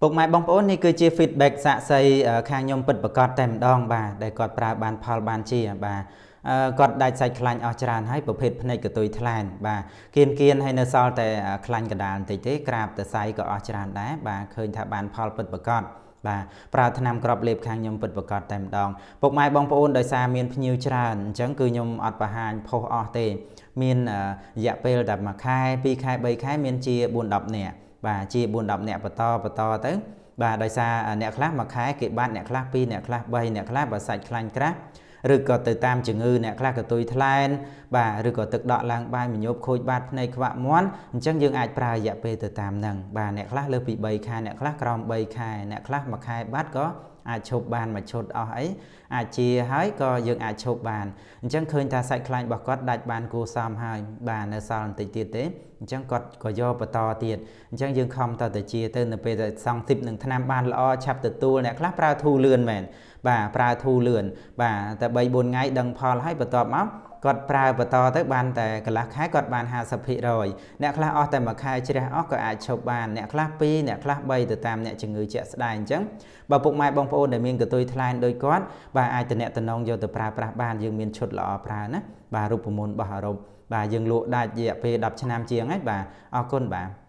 ពុកម៉ែបងប្អូននេះគឺជា feedback សាក្សីខាងខ្ញុំពិតប្រាកដតែម្ដងបាទដែលគាត់ប្រើបានផលបានជាបាទគាត់ដាច់សាច់ខ្លាញ់អស់ច្រើនហើយប្រភេទភ្នែកកតុយថ្លែនបាទគៀនគៀនហើយនៅសល់តែខ្លាញ់កដាលបន្តិចទេក្រាបតែសៃក៏អស់ច្រើនដែរបាទឃើញថាបានផលពិតប្រាកដបាទប្រើថ្នាំក្របលេបខាងខ្ញុំពិតប្រាកដតែម្ដងពុកម៉ែបងប្អូនដោយសារមានភ្ញៀវច្រើនអញ្ចឹងគឺខ្ញុំអត់បង្ហាញផុសអស់ទេមានរយៈពេលតែ1ខែ2ខែ3ខែមានជា4 10នាក់បាទជា4 10នាក់បន្តបន្តទៅបាទដោយសារអ្នកខ្លះមួយខែគេបាត់អ្នកខ្លះ2អ្នកខ្លះ3អ្នកខ្លះបើសាច់ខ្លាញ់ក្រាស់ឬក៏ទៅតាមជំងឺអ្នកខ្លះក៏ទុយថ្លែនបាទឬក៏ទឹកដក់ឡើងបាយមញប់ខូចបាតភ្នែកខ្វាក់មាន់អញ្ចឹងយើងអាចប្រើរយៈពេលទៅតាមនឹងបាទអ្នកខ្លះលើសពី3ខែអ្នកខ្លះក្រោម3ខែអ្នកខ្លះមួយខែបាត់ក៏អាចឈប់បានមួយឈុតអស់អីអាចជាហើយក៏យើងអាចឈប់បានអញ្ចឹងឃើញថាសាច់ខ្លាញ់របស់គាត់ដាច់បានគួរសមហើយបាទនៅសល់បន្តិចទៀតទេអញ្ចឹងគាត់ក៏យកបន្តទៀតអញ្ចឹងយើងខំតទៅជាទៅនៅពេលដែលសង់ទីបនឹងថ្នាំបានល្អឆាប់ទទួលអ្នកខ្លះប្រើធូរលឿនមែនបាទប្រើធូរលឿនបាទតែ3 4ថ្ងៃដឹងផលហើយបន្ទាប់មកគាត់ប្រើបន្តទៅបានតែកន្លះខែគាត់បាន50%អ្នកខ្លះអស់តែមួយខែជ្រះអស់ក៏អាចឈប់បានអ្នកខ្លះ2អ្នកខ្លះ3ទៅតាមអ្នកជំងឺជាក់ស្ដែងអញ្ចឹងបើពុកម៉ែបងប្អូនដែលមានកតុយថ្លែនដូចគាត់បាទអាចតំណតំណងយកទៅប្រើប្រាស់បានយើងមានឈុតល្អប្រើណាបាទរូបមន្តរបស់អឺរ៉ុបបាទយើងលក់ដាច់រយៈពេល10ឆ្នាំជាងហើយបាទអរគុណបាទ។